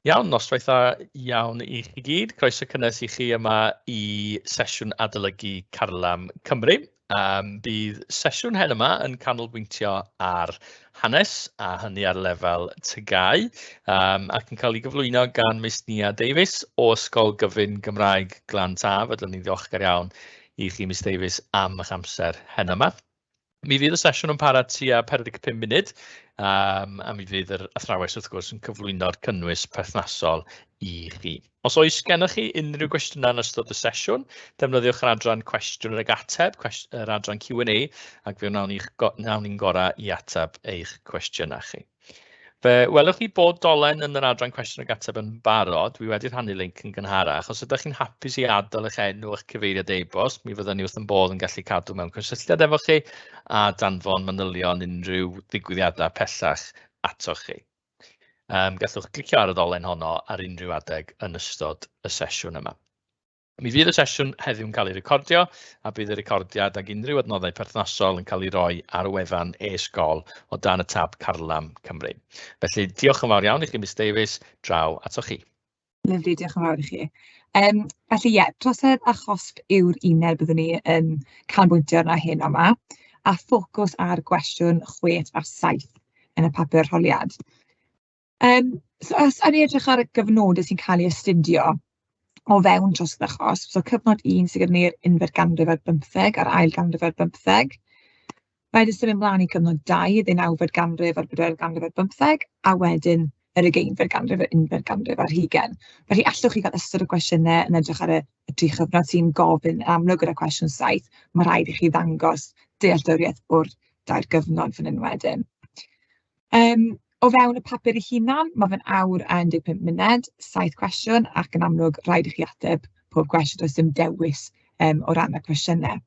Iawn, noswaith dda iawn i chi gyd. Croeso cynnes i chi yma i sesiwn adolygu Carlam Cymru. Bydd sesiwn hen yma yn canolbwyntio ar hanes, a hynny ar lefel TGAU, ac yn cael ei gyflwyno gan Miss Nia Davies o Ysgol Gyfun Gymraeg Glan Taf. A dyn ni'n ddiolchgar iawn i chi, Miss Davies, am eich amser hen yma. Mi fydd y sesiwn yn para tua 45 munud, a mi fydd yr athrawes wrth gwrs yn cyflwyno'r cynnwys perthnasol i chi. Os oes gennych chi unrhyw gwestiynau yn ystod y sesiwn, defnyddiwch yr adran cwestiwn ag ateb, yr adran Q&A, ac fe wnawn ni'n gorau i ateb eich cwestiynau chi. Fe welwch chi bod dolen yn yr adran cwestiwn ag ateb yn barod. Dwi wedi rhannu link yn gynharach. Os ydych chi'n hapus i adael eich enw a'ch cyfeiriad e-bost, mi fyddwn ni wrth yn bodd yn gallu cadw mewn cysylltiad efo chi a danfon manylion unrhyw ddigwyddiadau pellach atoch chi. Gallwch glicio ar y ddolen honno ar unrhyw adeg yn ystod y sesiwn yma. Mi fydd y sesiwn heddiw'n cael ei recordio a bydd y recordiad ac unrhyw adnoddau perthnasol yn cael ei roi ar wefan e-sgol o dan y tab Carlam Cymru. Felly diolch yn fawr iawn i chi, Miss Davies, draw atoch chi. Lyfli, diolch yn fawr i chi. Felly ie, trosedd a chosb yw'r uned byddwn ni yn canolbwyntio arno heno 'ma, a ffocws ar gwestiwn 6 a 7 yn y papur arholiad. So os o'n i'n edrych ar y gyfnodau sy'n cael ei astudio o fewn trosedd a chosb, so cyfnod un sydd gyda ni'r unfed ganrif ar bymtheg a'r ail ganrif ar bymtheg. Wedyn symud ymlaen i cyfnod 2, y ddeunawfed ganrif a'r bedwaredd ganrif ar bymtheg, a wedyn yr ugeinfed ganrif, yr unfed ganrif ar hugain. Felly allwch chi gael ystod o gwestiynau yn edrych ar y tri chyfnod sy'n gofyn, yn amlwg gyda cwestiwn 7, mae rhaid i chi ddangos dealltwriaeth o'r dair gyfnod fan hyn wedyn. O fewn y papur ei hunan, ma' fe'n awr a 15 munud, 7 cwestiwn, ac yn amlwg rhaid i chi ateb pob cwestiwn, does dim dewis o ran y cwestiynau.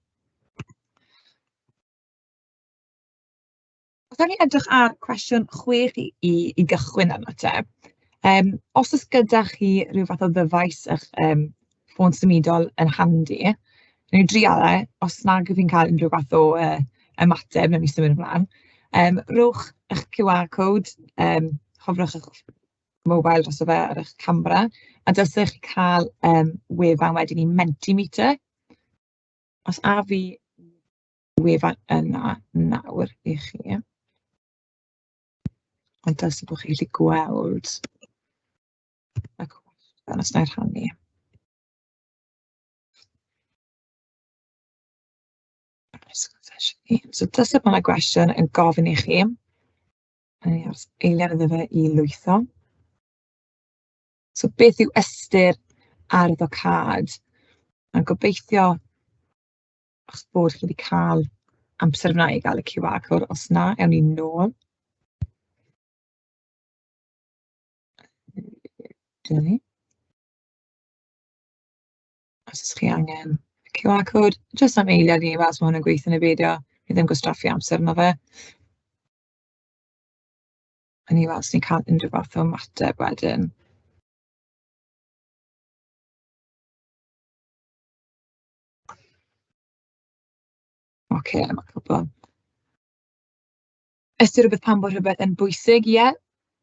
Os ewn ni edrych ar cwestiwn 6 i gychwyn arno te, os oes gyda chi ryw fath o ddyfais eich ffôn symudol yn handi, wnawn ni drial e, os nag 'y fi'n cael unrhyw fath o ymateb, wnawn ni symud ymlaen. Rhowch eich QR code, hofrwch eich mobile drosto fe ar eich camera, a dylsech chi cael wefan wedyn i Mentimeter. Os af fi wefan yna nawr i chi, ond dylse bod chi'n gallu gweld y cwestiwn os wna i rhannu. So dylse bod 'na gwestiwn yn gofyn i chi. Wnawn ni aros eiliad iddo fe i lwytho. So beth yw ystyr arddocâd? A gobeithio eich bod chi wedi cael amser fan'na i gael y QR code. Os na, ewn ni nôl. Dyna ni. Os oes chi angen y QR code, jyst am eiliad i ni weld os ma' hwn yn gweithio neu beidio. Ni ddim gwastraffu amser arno fe. A ni weld os ni'n cael unrhyw fath o ymateb wedyn. Ocê, ma' cwpl. Ystyr rywbeth pan bod rhywbeth yn bwysig, ie,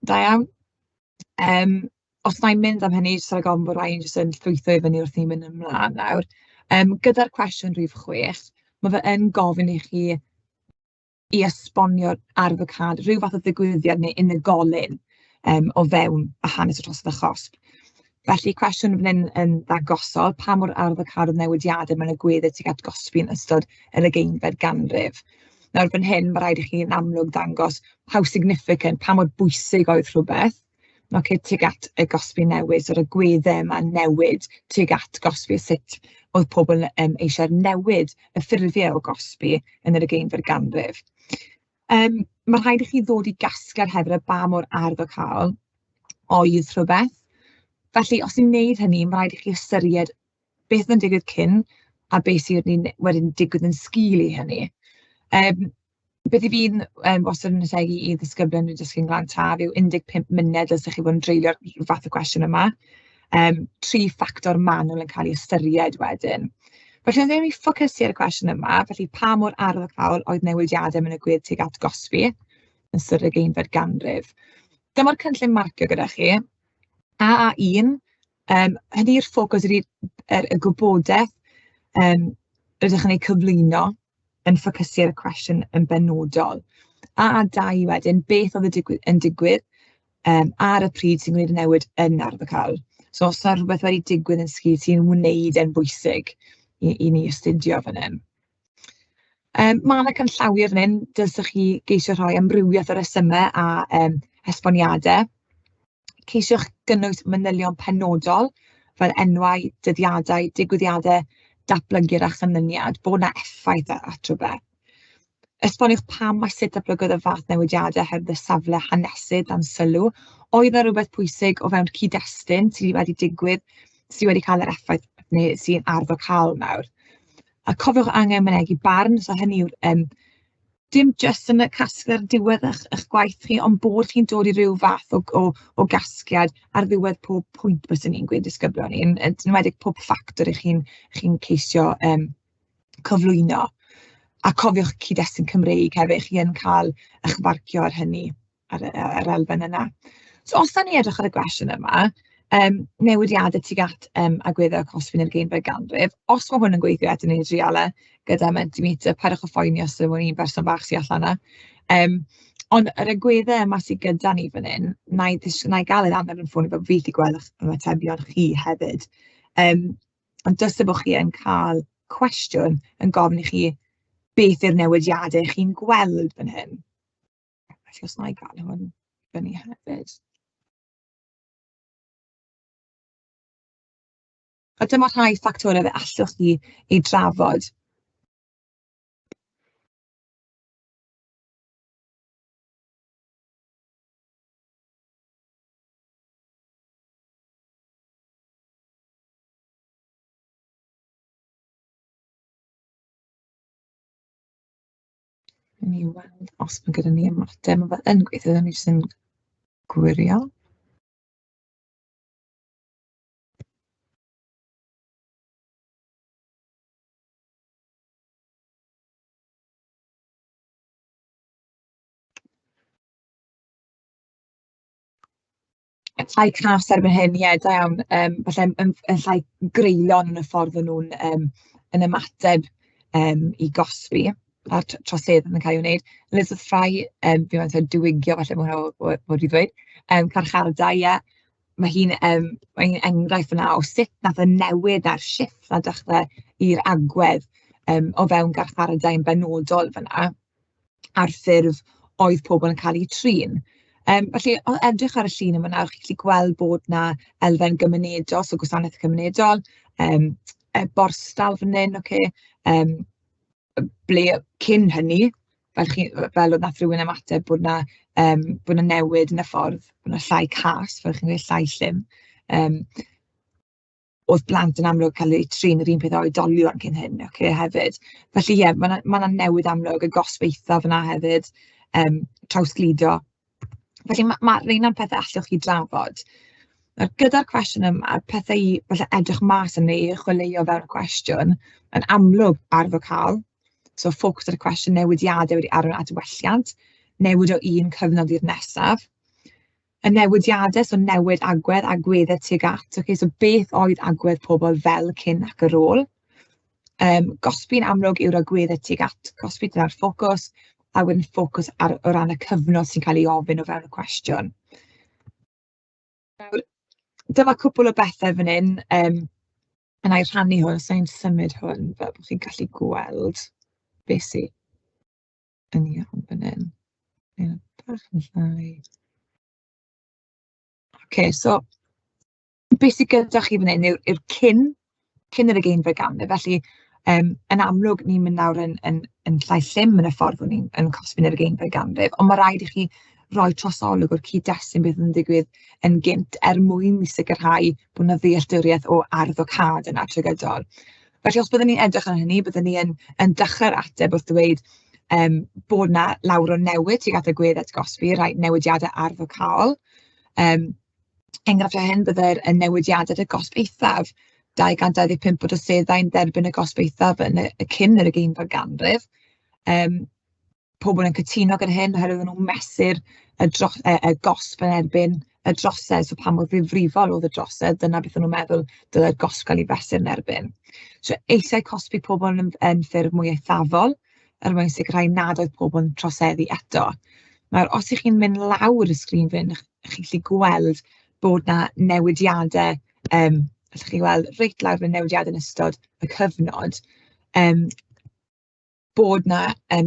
da iawn. Os wna i mynd am hynny, jyst rhag ofn bod rhai jyst yn llwytho i fyny wrth i ni mynd ymlaen nawr. Gyda'r cwestiwn rhif 6, ma' fe yn gofyn i chi i esbonio'r arwyddocâd, rhyw fath o ddigwyddiad neu unigolyn o fewn y hanes y trosedd a chosb. Felly, cwestiwn fan hyn yn ddangosol, pa mor arwyddocâd oedd newidiadau mewn agweddau tuag at gosbi yn ystod yr ugeinfed ganrif? Nawr fan hyn, ma' raid i chi yn amlwg ddangos how significant, pa mor bwysig oedd rhywbeth, ocê, tuag at y gosbi newydd, so'r agweddau yma newid tuag at gosbi, a sut oedd pobl eisiau newid y ffurfiau o gosbi yn yr ugeinfed ganrif. Ma' rhaid i chi ddod i gasgliad hefyd ar ba mor arwyddocaol oedd rhywbeth. Felly, os ni'n wneud hynny, ma' raid i chi ystyried beth oedd yn digwydd cyn a beth sydd wedyn digwydd yn sgil i hynny. Beth i fi'n wastad yn ategu i ddisgyblion dwi'n dysgu'n Glan Taf yw 15 munud dylsech chi fod yn dreulio'r fath o gwestiwn yma. 3 ffactor manwl yn cael ei ystyried wedyn. Felly, os ewn ni ffocysu ar y cwestiwn yma, felly pa mor arwyddocaol oedd newidiadau mewn agwedd tuag at gosbi yn ystod yr ugeinfed ganrif? Dyma'r cynllun marcio gyda chi. AA1, hynny yw'r ffocws ydy'r y gwybodaeth rydych yn ei cyflwyno yn ffocysu ar y cwestiwn yn benodol. AA2 wedyn, beth oedd y yn digwydd ar y pryd sy'n gwneud y newid yn arwyddocaol. So os yna rhywbeth wedi digwydd yn sgil sy'n wneud e'n bwysig i ni astudio fan hyn. Ma' 'na canllawiau fan hyn, dylsech chi geisio rhoi amrywiaeth o resymau a esboniadau. Ceisiwch gynnwys manylion penodol fel enwau, dyddiadau, digwyddiadau, datblygiad a chanlyniad, bod 'na effaith at rywbeth. Esboniwch pam a sut datblygodd y fath newidiadau oherwydd y safle hanesydd dan sylw. Oedd 'na rywbeth pwysig o fewn cyd-destun sydd wedi digwydd, sydd wedi cael yr effaith neu sy'n arwyddocaol nawr? A cofiwch angen mynegi barn, so hynny yw'r dim jyst yn y casgliad ar diwedd eich gwaith chi, ond bod chi'n dod i ryw fath o gasgliad ar ddiwedd pob pwynt byswn i'n gweud disgyblion ni, yn enwedig pob ffactor i chi'n chi ceisio cyflwyno. A cofiwch cyd-destun Cymreig hefyd, chi yn cael eich marcio ar hynny, ar yr elfen yna. So os da ni edrych ar y gwestiwn yma, newidiadau tuag at agweddau cosbi yn yr ugeinfed ganrif, os mae hwn yn gweithio eto, ni'n trial e gyda Mentimeter, peidiwch â phoeni os dim ond un person bach sy'n allan yna. Ond yr agweddau yma sydd gyda ni fan hyn, wna i gael ei ddanfon yn ffôn i fel fi gallu gweld eich ymatebion chi hefyd. Ond dylse bod chi yn cael cwestiwn yn gofyn i chi beth yw'r newidiadau chi'n gweld fan hyn. Felly os wna i gael hwn fyny hefyd. A dyma rhai ffactorau fe allwch chi ei drafod. Ni weld os mae gyda ni ymateb. Mae fe yn gweithio, ni jyst yn gwirio. Llai cas erbyn hyn, ie, da iawn. Falle yn llai greulon yn y ffordd o'n nhw'n yn ymateb i gosbi a'r troseddau yn cael ei wneud. Elizabeth Fry, fi'n meddwl diwygio falle ma' hwnna fod i ddweud, carchardai, ie. Mae hi'n mae hi'n enghraifft fan'na o sut wnaeth y newid a'r shifft 'na dechrau i'r agwedd o fewn carchardai yn benodol fan'na, a'r ffurf oedd pobl yn cael eu trin. Felly, o edrych ar y llun yma nawr, chi'n gallu gweld bod 'na elfen gymunedol, so gwasanaeth cymunedol, y borstal fan hyn, ocê, ble cyn hynny, fel chi fel oedd wnaeth rywun ymateb bod 'na bod 'na newid yn y ffordd, bod 'na llai cas, fel chi'n gweud, llai llym. Oedd blant yn amlwg cael eu trin yr un peth â oedolion cyn hyn, ocê, hefyd. Felly ie, ma' 'na newid amlwg, y gosb eithaf yna hefyd, trawsgludo. Felly ma' rheina'n pethe allwch chi drafod. Nawr gyda'r cwestiwn yma, pethe i falle edrych mas am neu chwilio fewn y cwestiwn, yn amlwg arwyddocaol. So ffocws ar y cwestiwn, newidiadau wedi arwain at welliant, newid o un cyfnod i'r nesaf. Y newidiadau, so newid agwedd, agweddau tuag at, ocê, so beth oedd agwedd pobl fel cyn ac ar ôl? Gosbi'n amlwg yw'r agweddau tuag at gosbi, dyna'r ffocws, a wedyn ffocws ar, o ran y cyfnod sy'n cael ei ofyn o fewn y cwestiwn. Nawr, dyma cwpl o bethau fan hyn, a wna i rhannu hwn, os wna i'n symud hwn fel bod chi'n gallu gweld beth sydd yn iawn fan hyn. Ie, bach yn llai. Ocê, so beth sydd gyda chi fan hyn yw'r cyn yr ugeinfed ganrif. Felly, yn amlwg, ni'n mynd nawr yn llai llym yn y ffordd o'n ni'n yn cosbi yn yr ugeinfed ganrif, ond ma' raid i chi roi trosolwg o'r cyd-destun beth oedd yn digwydd yn gynt er mwyn i sicrhau bod 'na ddealltwriaeth o arwyddocâd yna trwy gydol. Felly, os byddwn ni'n edrych ar hynny, byddwn ni yn dechrau'r ateb wrth ddweud bod 'na lawer o newid tuag at agweddau at gosbi, rhai newidiadau arwyddocaol. Enghraifft o hyn byddai'r y newidiadau at y gosb eithaf, 225 o droseddau'n derbyn y gosb eithaf yn y cyn yr ugeinfed ganrif. Pobl yn cytuno gyda hyn oherwydd o'n nhw'n mesur y gosb yn erbyn y drosedd, so pa mor ddifrifol oedd y drosedd, dyna beth o'n nhw'n meddwl dylai'r gosb gael ei fesur yn erbyn. So eisiau cosbi pobl yn ffurf mwy eithafol, er mwyn sicrhau nad oedd pobl yn troseddu eto. Nawr, os 'y chi'n mynd lawr y sgrin fan hyn, chi'n gallu gweld bod 'na newidiadau, allwch chi weld reit lawr fan newidiadau yn ystod y cyfnod, bod 'na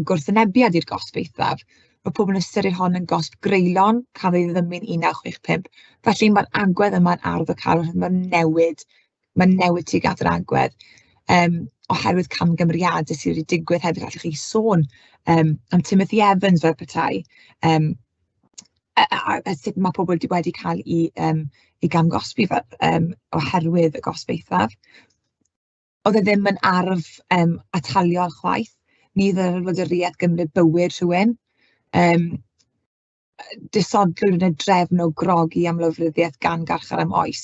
gwrthwynebiad i'r gosb eithaf. Mae pobl yn ystyried hon yn gosb greulon, cafodd ei ddiddymu'n 1965. Felly mae'r agwedd yma'n arwyddocaol, oherwydd mae'n newid tuag at yr agwedd, oherwydd camgymeriadau sydd wedi digwydd hefyd. Allwch chi sôn am Timothy Evans fel petai, a sut mae pobl wedi cael eu gamgosbi fel, oherwydd y gosb eithaf. Oedd e ddim yn arf ataliol chwaith, ni ddylai'r wladwriaeth gymryd bywyd rhywun. Disodlwyd yn y drefn o grogi am lofruddiaeth gan garchar am oes.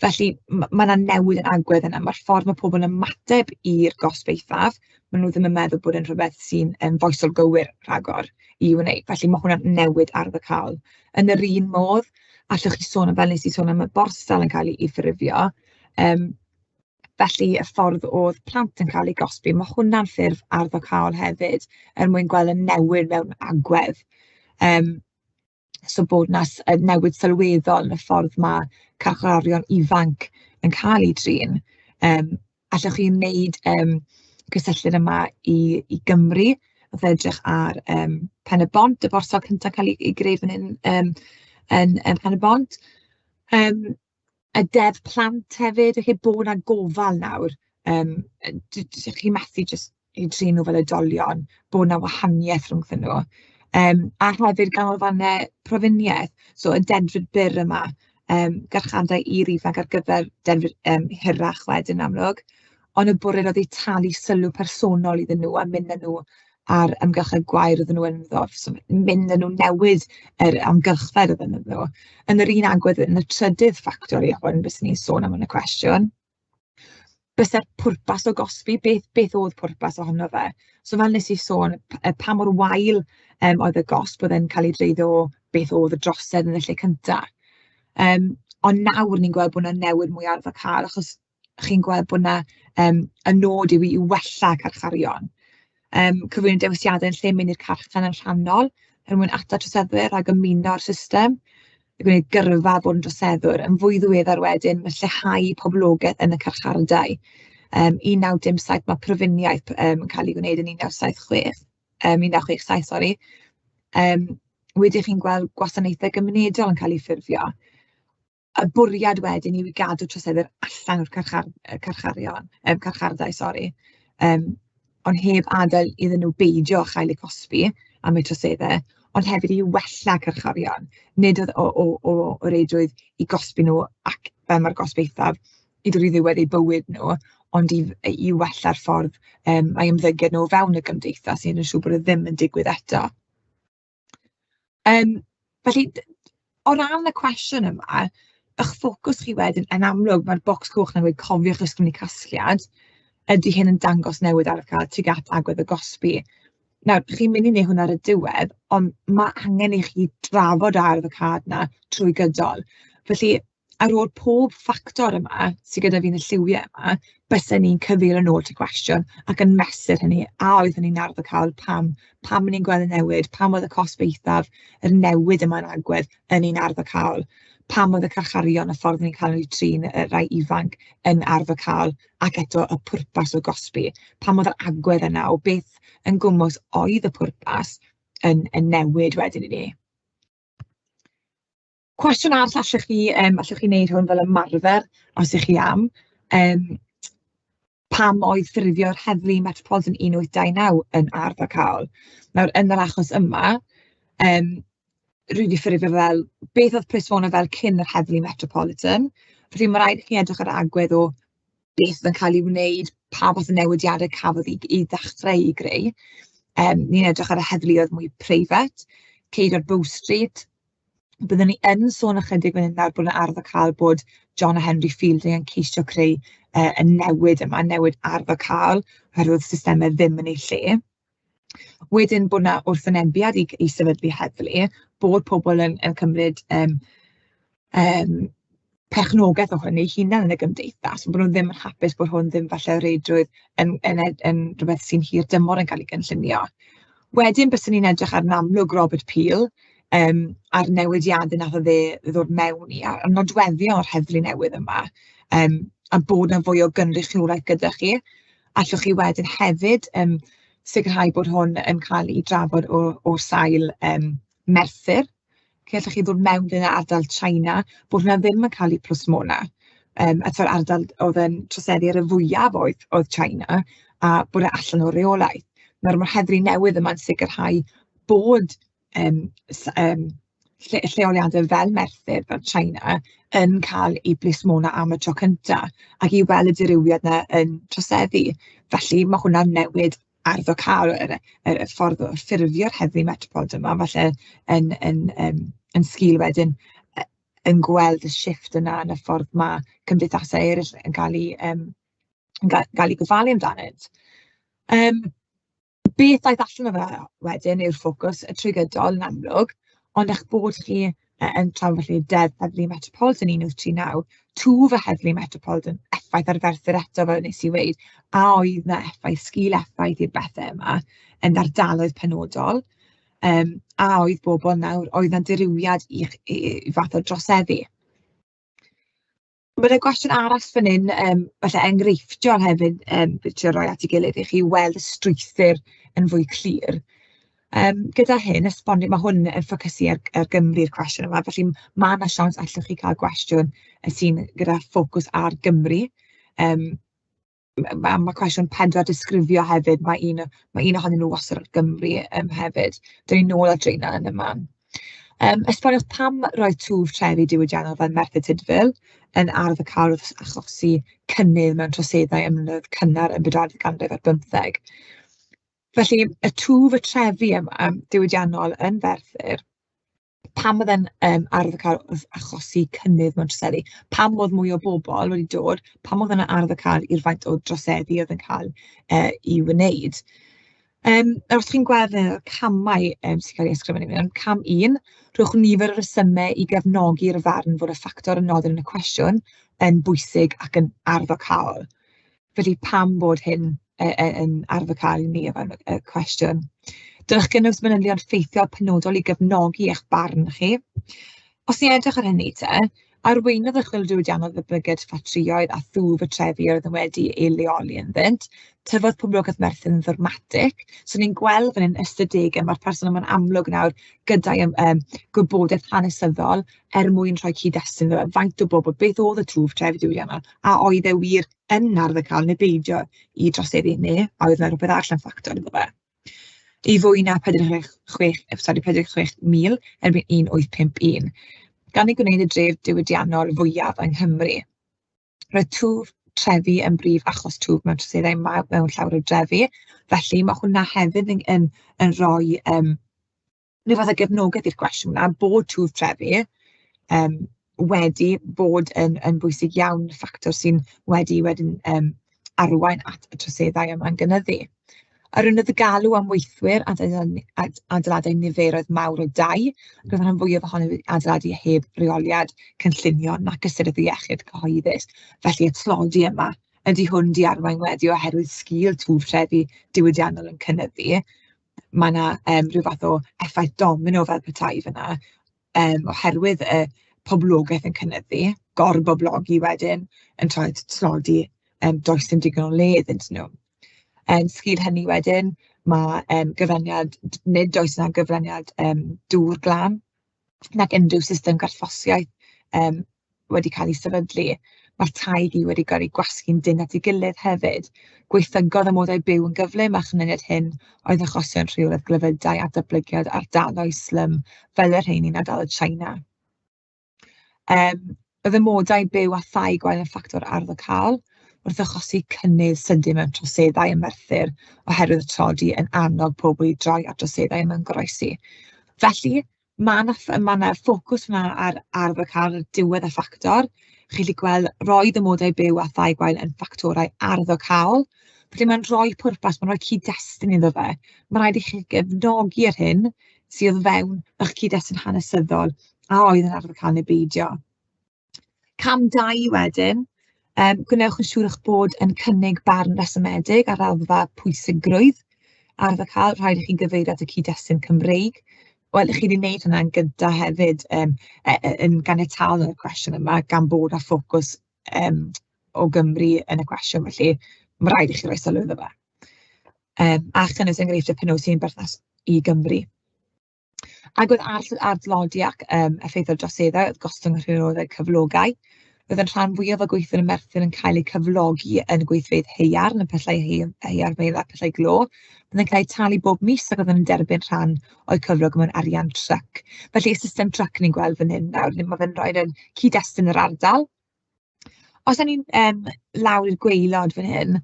Felly ma' 'na newid yn agwedd yna. Ma'r ffordd ma' pobl yn ymateb i'r gosb eithaf, maen nhw ddim yn meddwl bod e'n rhywbeth sy'n yn foesol gywir rhagor i wneud. Felly ma' hwnna'n newid arwyddocaol. Yn yr un modd, allwch chi sôn am, fel wnes i sôn am y borstal yn cael ei ffurfio, felly y ffordd oedd plant yn cael eu gosbi, ma' hwnna'n ffurf arwyddocaol hefyd, er mwyn gweld y newid mewn agwedd. So bod 'na newid sylweddol yn y ffordd ma' carcharorion ifanc yn cael eu trin. Allwch chi wneud cysylltiad yma i Gymru, wrth edrych ar Pen y Bont, y borstal cyntaf cael ei greu fan hyn, yn Pen y Bont. Y Deddf Plant hefyd, felly bod 'na gofal nawr, chi methu jyst eu trin nhw fel oedolion, bod 'na wahaniaeth rhwngthyn nhw. A hefyd ganolfannau profiniaeth, so y dedfryd byr yma, garchardai i'r ifanc ar gyfer dedfryd hirach wedyn amlwg, ond y bwriad oedd eu talu sylw personol iddyn nhw a mynd â nhw ar amgylchedd gwair oedden nhw ynddo, so mynd â nhw, newid yr amgylchedd oedden nhw ynddo. Yn yr un agwedd, yn y trydydd ffactor i hwn, byswn i'n sôn am yn y cwestiwn, bysa'r pwrpas o gosbi, beth oedd pwrpas ohono fe? So fel wnes i sôn, pa mor wael oedd y gosb, oedd e'n cael ei dreiddio o beth oedd y drosedd yn y lle cynta. Ond nawr ni'n gweld bod 'na newid mwy arwyddocaol, achos chi'n gweld bod 'na y nod yw i wella carcharion. Cyflwyno dewisiadau yn lle mynd i'r carchar yn rhannol, er mwyn atal troseddwyr rhag ymuno â'r system, a gwneud gyrfa fod yn droseddwr. Yn fwy ddiweddar wedyn, mae lleihau poblogaeth yn y carchardai. 1907, mae profiniaeth yn cael ei gwneud yn 1976, 1967, sori. Wedyn chi'n gweld gwasanaethau gymunedol yn cael eu ffurfio. Y bwriad wedyn yw i gadw troseddwyr allan o'r carcharion, carchardai, sori, ond heb adael iddyn nhw beidio â chael eu cosbi am eu troseddau, ond hefyd i wella carcharion. Nid oedd o reidrwydd i gosbi nhw ac fel mae'r gosb eithaf i ddod i ddiwedd eu bywyd nhw, ond i wella'r ffordd mae ymddygiad nhw o fewn y gymdeithas i wneud yn siŵr bod e ddim yn digwydd eto. Felly, o ran y cwestiwn yma, eich ffocws chi wedyn, yn amlwg, mae'r bocs coch 'na'n gweud cofiwch ysgrifennu casgliad, ydy hyn yn dangos newid arwyddocaol tuag at agwedd y gosbi? Nawr, chi'n mynd i wneud hwnna ar y diwedd, ond ma' angen i chi drafod yr arwyddocâd 'na trwy gydol. Felly, ar ôl pob ffactor yma sy gyda fi yn y lliwiau yma, bysen ni'n cyfeirio nôl at y cwestiwn ac yn mesur hynny. A oedd hynny'n arwyddocaol? Pam? Pam o'n ni'n gweld y newid? Pam oedd y cosb eithaf, yr newid yma'n agwedd yn un arwyddocaol? Pam oedd y carcharion, y ffordd ni'n cael eu trin, y rhai ifanc yn arwyddocaol? Ac eto, y pwrpas o gosbi. Pam oedd yr agwedd yna o beth yn gwmws oedd y pwrpas yn newid wedyn i ni? Cwestiwn arall allwch chi wneud hwn fel ymarfer os ych chi am. Pam oedd ffurfio'r heddlu Metropolitan 1829 yn arwyddocaol? Nawr, yn yr achos yma, rwy 'di ffurfio fel beth oedd plismona fel cyn yr heddlu Metropolitan. Felly, ma' raid i chi edrych ar agwedd o beth oedd yn cael ei wneud, pa fath o newidiadau cafodd eu ddechrau i greu. Ni'n edrych ar y heddluoedd mwy preifat, ceidwaid Bow Street. Byddwn ni yn sôn ychydig fan hyn nawr bod yna arwyddocaol bod John a Henry Fielding yn ceisio creu y newid yma, newid arwyddocaol, oherwydd systemau ddim yn eu lle. Wedyn bod 'na wrthwynebiad i sefydlu heddlu, bod pobl yn cymryd... perchnogaeth o hwn eu hunain yn y gymdeithas, bod nhw ddim yn hapus bod hwn ddim falle o reidrwydd yn rhywbeth sy'n hir dymor yn cael ei gynllunio. Wedyn byswn i'n edrych ar yn amlwg Robert Peel, a'r newidiadau wnaeth o fe ddod mewn i, a'r nodweddion o'r heddlu newydd yma, a bod 'na fwy o gynrychiolaeth gyda chi. Allwch chi wedyn hefyd sicrhau bod hwn yn cael ei drafod o'r sail Merthyr. Lle allwch chi ddod mewn i'r ardal China, bod hwnna ddim yn cael ei plismona. A tibod, ardal oedd yn troseddu ar y fwyaf oedd China, a bod e allan o reolaeth. Nawr mae'r heddlu newydd yma'n sicrhau bod lleoliadau fel Merthyr, fel China, yn cael eu plismona am y tro cynta, ac i weld y dirywiad 'na yn troseddu. Felly ma' hwnna'n newid arddocâol yr ffordd o ffurfio'r heddlu metropolitan yma, falle yn sgil wedyn yn gweld y shifft yna yn y ffordd ma' cymdeithasau eraill yn cael eu yn gael eu gofalu amdanynt. Beth ddaeth allan o fe wedyn yw'r ffocws y trwy gydol yn amlwg, ond eich bod chi yn trafod felly Deddf Heddlu Metropolitan 1839, twf y Heddlu Metropolitan, effaith ar Ferthyr eto fel wnes i weud, a oedd 'na effaith, sgil effaith i'r bethau yma yn ardaloedd penodol, a oedd bobl nawr, oedd 'na dirywiad i fath o droseddu. Mae 'na gwestiwn arall fan hyn, falle enghreifftiol hefyd, fi trio rhoi at ei gilydd i chi weld y strwythur yn fwy clir. Gyda hyn, esbonio, ma' hwn yn ffocysu ar Gymru'r cwestiwn yma, felly ma' 'na siawns allwch chi cael gwestiwn sy'n gyda ffocws ar Gymru. Ma' cwestiwn 4 disgrifio hefyd, ma' un ohonyn nhw wastad ar Gymru hefyd. Dan ni nôl at rheina yn y man. Esboniwch pam roedd twf trefi diwydiannol fel Merthyr Tudful yn arddocâol wrth achosi cynnydd mewn troseddau ym mlynyddoedd cynnar y bedwaredd ganrif ar bymtheg. Felly, y twf y trefi yma diwydiannol yn Ferthyr, pam oedd e'n arddocâol wrth achosi cynnydd mewn troseddu? Pam oedd mwy o bobl wedi dod? Pam oedd e'n arddocâol i'r faint o droseddu oedd yn cael ei wneud? Nawr, os chi'n gweld y camau sy'n cael eu ysgrifennu mewn, cam 1, rhowch nifer o resymau i gefnogi'r farn fod y ffactor a nodir yn y cwestiwn yn bwysig ac yn arddocâol. Felly pam bod hyn yn arddocâol i ni o fewn y cwestiwn? Dylech gynnwys manylion ffeithiol penodol i gefnogi eich barn chi. Os ni'n edrych ar hynny te, arweinodd y chwyldro diwydiannol ddatblygiad ffatrïoedd a thwf y trefi oedd yn wedi ei leoli ynddynt. Tyfodd poblogaeth Merthyr yn ddramatig. So ni'n gweld fan hyn ystadegau, mae'r person yma'n amlwg nawr gyda'i gwybodaeth hanesyddol er mwyn rhoi cyd-destun iddo fe. Faint o bobl, beth oedd y twf trefi diwydiannol, a oedd e wir yn arddocâol neu beidio i droseddu, neu a oedd 'na rywbeth arall yn ffactor iddo fe. I fwy na 46, sori, 46,000 erbyn 1851, gan ei gwneud y dref diwydiannol fwyaf yng Nghymru. Roedd twf trefi yn brif achos twf mewn troseddau mewn llawer o drefi, felly mae hwnna hefyd yn rhoi rhyw fath o gefnogaeth i'r cwestiwn 'na, bod twf trefi wedi bod yn bwysig iawn, ffactor sy'n wedi wedyn arwain at y troseddau yma'n gynyddu. Arweiniodd y galw am weithwyr at adeiladau niferoedd mawr o dai, roedd y rhan fwyaf ohonyn nhw adeiladu heb reoliad cynllunio nac ystyriaeth o iechyd cyhoeddus. Felly y tlodi yma, ydy hwn 'di arwain wedi oherwydd sgil twf trefi diwydiannol yn cynyddu? Mae 'na rhyw fath o effaith domino fel petai fan'na, oherwydd y poblogaeth yn cynyddu, gorboblogi wedyn yn troi at tlodi, does dim digon o le iddynt nhw. Yn sgil hynny wedyn, ma' gyfraniad, nid oes 'na gyfraniad dŵr glân nac unrhyw system garthffosiaeth wedi cael ei sefydlu. Mae'r tai i gyd wedi cael eu gwasgu'n dynn at ei gilydd hefyd. Gwaethygodd amodau byw yn gyflym, a chanlyniad hyn oedd achosion rheolaidd glefydau a datblygiad ardaloedd slym fel y rheini yn ardaloedd China. Oedd amodau byw a thai gwael yn ffactor arddocâol wrth achosi cynnydd sydyn mewn troseddau ym Merthyr oherwydd y tlodi yn annog pobl i droi at droseddau mewn goroesi. Felly, ma' 'na ffocws fan'na ar arddocâd ar diwedd y ffactor. Chi'n gallu gweld roedd amodau byw a thai gwael yn ffactorau arddocâol. Felly mae'n rhoi pwrpas, mae'n rhoi cyd-destun iddo fe. Mae'n rhaid i chi gefnogi yr hyn sydd o fewn eich cyd-destun hanesyddol, a oedd yn arddocâol neu beidio. Cam 2 wedyn, gwnewch yn siŵr eich bod yn cynnig barn resymedig ar raddfa pwysigrwydd arwyddocaol. Rhaid i chi gyfeirio at y cyd-destun Cymreig. Wel, chi 'di wneud hwnna yn gyntaf hefyd, yn ganiataol yn y cwestiwn yma, gan bod â ffocws o Gymru yn y cwestiwn, felly ma' raid i chi roi sylw iddo fe. A chynnwys enghreifftiau penodol sy'n berthnasol i Gymru. Ac oedd ar dlodi ac effeithio droseddau, oedd gostwng y rheolau cyflogau. Roedd yn rhan fwyaf o gweithwyr yn Merthyr yn cael eu cyflogi yn gweithfeydd haearn, y pyllau haearnfeydd a pyllau glo. Byddai'n cael eu talu bob mis ac oedden nhw'n derbyn rhan o'u cyflog mewn arian tryc. Felly, y system tryc ni'n gweld fan hyn nawr, mae fe'n rhoi'r cyd-destun yr ardal. Os ewn ni'n lawr i'r gwaelod fan hyn,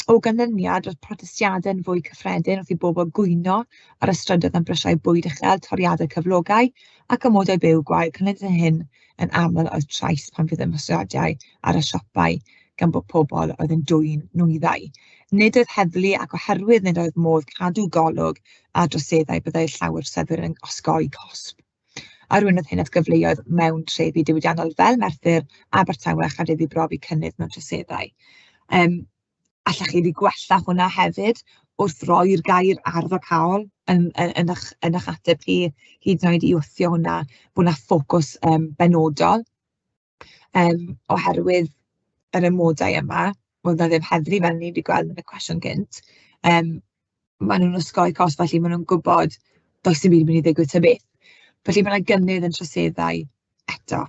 o ganlyniad, roedd protestiadau'n fwy cyffredin wrth i bobl gwyno ar y strydoedd am brisiau bwyd uchel, toriadau cyflogau ac amodau byw gwael. Canlyniadau hyn yn aml oedd trais pan fydd ymosodiadau ar y siopau gan bod pobl oedd yn dwyn nwyddau. Nid oedd heddlu, ac oherwydd nid oedd modd cadw golwg ar droseddau, byddai llawer o troseddwyr yn osgoi cosb. Arweiniodd hyn at gyfleoedd mewn trefi diwydiannol fel Merthyr, Abertawe a Chaerdydd i brofi cynnydd mewn troseddau. Allech chi 'di gwella hwnna hefyd wrth roi'r gair arwyddocaol yn eich ateb chi, hyd yn oed i wthio hwnna, bod 'na ffocws benodol. Oherwydd yr amodau yma, oedd 'na ddim heddlu fel ni 'di gweld yn y cwestiwn gynt, maen nhw'n osgoi cost, felly maen nhw'n gwybod does dim byd yn mynd i ddigwydd ta beth. Felly ma' 'na gynnydd yn troseddau eto.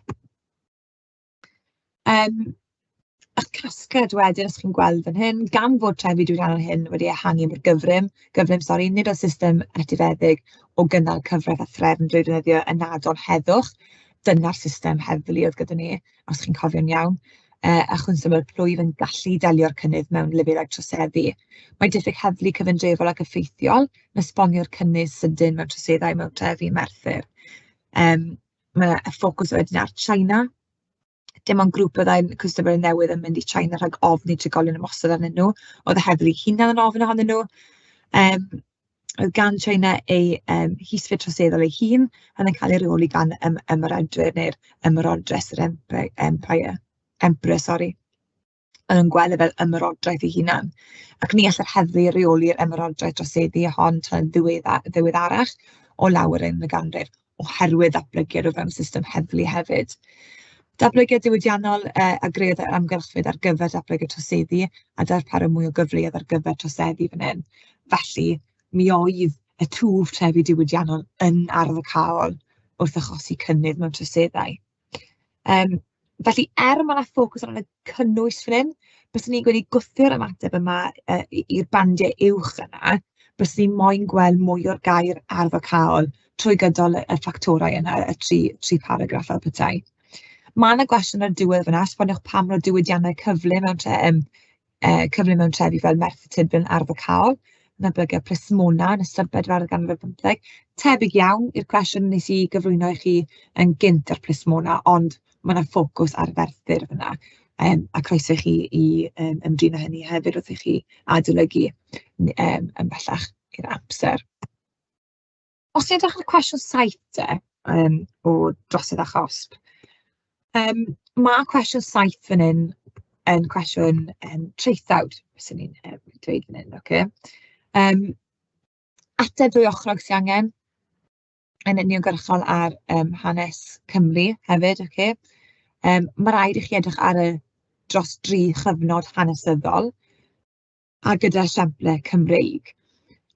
Y casgliad wedyn, os chi'n gweld fan hyn, gan fod trefi diwydiannol hyn wedi ehangu mor gyfrym, gyflym sori, nid oes system etifeddig o gynnal cyfraith a threfn drwy ddefnyddio ynadon heddwch. Dyna'r system heddlu oedd gyda ni, os chi'n cofio'n iawn, a chwnstabl plwyf yn gallu delio'r cynnydd mewn lefelau troseddu. Mae diffyg heddlu cyfundrefol ac effeithiol yn esbonio'r cynnydd sydyn mewn troseddau mewn trefi Merthyr. Mae y ffocws wedyn ar China. Dim ond grŵp byddai'n cwsmeriaid newydd yn mynd i China rhag ofn i trigolion ymosod arnyn nhw. Oedd y heddlu hunan yn ofn ohonyn nhw. Oedd gan China ei hysfyd troseddol ei hun, oedd yn cael ei reoli gan ymerodwyr neu'r ymerodres, yr empire, emperor, sori. O'n nhw'n gweld e fel ymerodraeth ei hunan. Ac ni all yr heddlu reoli'r ymerodraeth droseddu hon tan ddiweddarach o lawer yn y ganrif, oherwydd datblygiad o fewn system heddlu hefyd. Datblygiad diwydiannol a greodd yr amgylchfyd ar gyfer datblygu troseddu a darparu mwy o gyfleoedd ar gyfer troseddu fan hyn. Felly, mi oedd y twf trefi diwydiannol yn arwyddocaol wrth achosi cynnydd mewn troseddau. Felly, er ma' 'na ffocws arno cynnwys fan hyn, byswn i'n gweud i gwthio'r ymateb yma i'r bandiau uwch yna, byswn i moyn gweld mwy o'r gair arwyddocaol trwy gydol y ffactorau yna, y tri paragraff fel petai. Ma' 'na gwestiwn ar y diwedd fan'na, esboniwch pam roedd diwydiannau cyflym mewn cyflym mewn trefi fel Merthyr Tudful yn arwyddocaol, yn datblygiad plismona yn ystod bedwaredd ganrif ar bymtheg. Tebyg iawn i'r cwestiwn wnes i gyflwyno i chi yn gynt ar plismona, ond ma' 'na ffocws ar Ferthyr fan'na, a croeso i chi i ymdrin â hynny hefyd wrth i chi adolygu yn bellach i'r amser. Os ti'n edrych ar y cwestiwn 7 te, o drosedd a chosb, ma' cwestiwn 7 fan hyn yn cwestiwn traethawd, fyswn i'n dweud fan hyn, ocê. Ateb dwy ochrog sy angen, yn uniongyrchol ar hanes Cymru hefyd, ocê. Ma' raid i chi edrych ar y dros dri chyfnod hanesyddol, a gyda esiamplau Cymreig.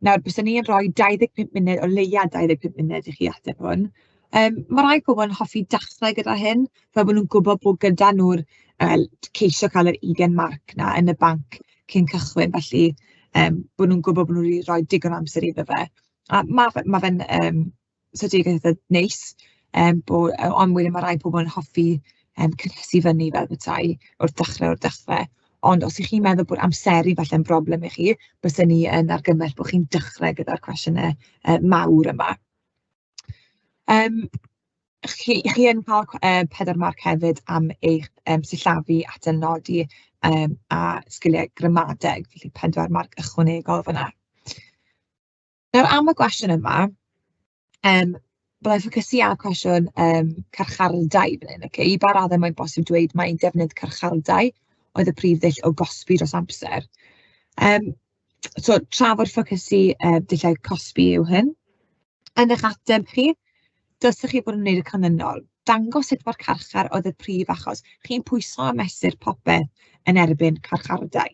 Nawr, byswn i'n rhoi 25 munud, o leia 25 munud i chi ateb hwn. Ma' rai pobl yn hoffi dechrau gyda hyn, fel bod nhw'n gwybod bod gyda nhw'r ceisio cael yr 20 marc 'na yn y banc cyn cychwyn, felly bod nhw'n gwybod bod nhw wedi rhoi digon o amser iddo fe. A ma' fe'n strategaeth eitha neis, ond wedyn ma' rai pobl yn hoffi cynhesu fyny fel petai wrth dechrau o'r dechrau. Ond os 'y chi'n meddwl bod amseru falle'n broblem i chi, byswn i yn argymell bod chi'n dechrau gyda'r cwestiynau mawr yma. Chi yn cael 4 marc hefyd am eich sillafu, atalnodi a sgiliau gramadeg, felly 4 marc ychwanegol fan'na. Nawr am y gwestiwn yma, Byddai'n ffocysu ar cwestiwn carchardai fan hyn, ocê. I ba raddau mae'n bosib dweud mai defnydd carchardai oedd y prif ddull o gosbi dros amser? So trafod ffocysu dulliau cosbi yw hyn. Yn eich ateb chi, dylsech chi fod yn wneud y canlynol: dangos sut mae'r carchar oedd y prif achos. Chi'n pwyso a mesur popeth yn erbyn carchardai.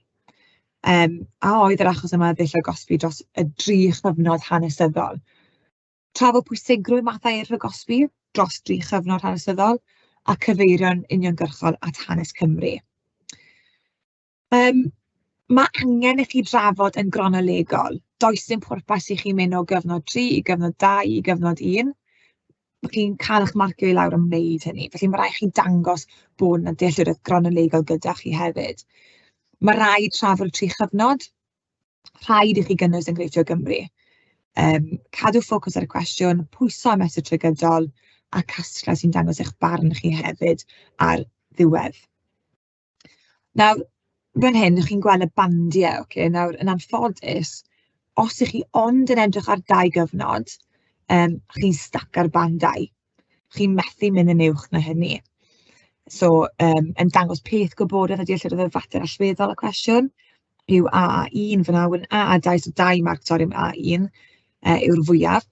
A oedd yr achos yma ddull o gosbi dros y dri chyfnod hanesyddol? Trafod pwysigrwydd mathau eraill o gosbi dros dri chyfnod hanesyddol, a cyfeirio'n uniongyrchol at hanes Cymru. Ma' angen i chi drafod yn gronolegol. Does dim pwrpas i chi mynd o gyfnod 3 i gyfnod 2 i gyfnod 1. Chi'n cael eich marcio i lawr am wneud hynny, felly ma' raid chi dangos bod 'na dealltwriaeth gronolegol gyda chi hefyd. Ma' raid trafod y tri chyfnod. Rhaid i chi gynnwys enghreifftiau o Gymru. Cadw ffocws ar y cwestiwn, pwyso a mesur trwy gydol, a casgliad sy'n dangos eich barn chi hefyd ar ddiwedd. Nawr, fan hyn, chi'n gweld y bandiau, ocê. Nawr, yn anffodus, os 'y chi ond yn edrych ar dau gyfnod, chi'n stuck ar band 2. Chi'n methu mynd yn uwch na hynny. So, yn dangos peth gwybodaeth a dealltwriaeth o fater allweddol y cwestiwn yw AA1 fan'na, wedyn AA2, so 2 marc, sori, am A1 yw'r fwyaf.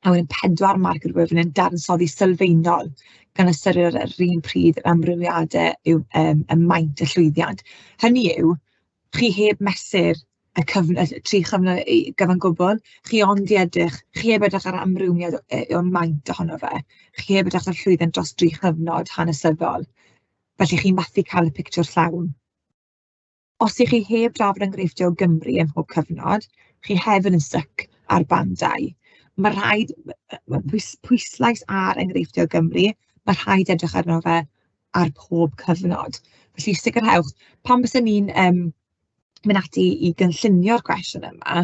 A wedyn 4 marc yw'r fwyaf, fan hyn, dadansoddi sylfaenol, gan ystyried ar yr un pryd yr amrywiadau yw y maint y llwyddiant. Hynny yw, chi heb mesur y cyfnod, y tri chyfnod gyfan gwbl, chi ond i edrych, chi heb edrych ar amrywiad o maint ohono fe, chi heb edrych ar llwyddiant dros dri chyfnod hanesyddol, felly chi'n methu cael y pictiwr llawn. Os ych chi heb drafod enghreifftiau o Gymru ym mhob cyfnod, chi hefyd yn styc ar band 2. Mae rhaid, ma' pwyslais ar enghreifftiau o Gymru, mae rhaid edrych arno fe ar pob cyfnod. Felly sicrhewch, pan byswn ni'n mynd ati i gynllunio'r cwestiwn yma,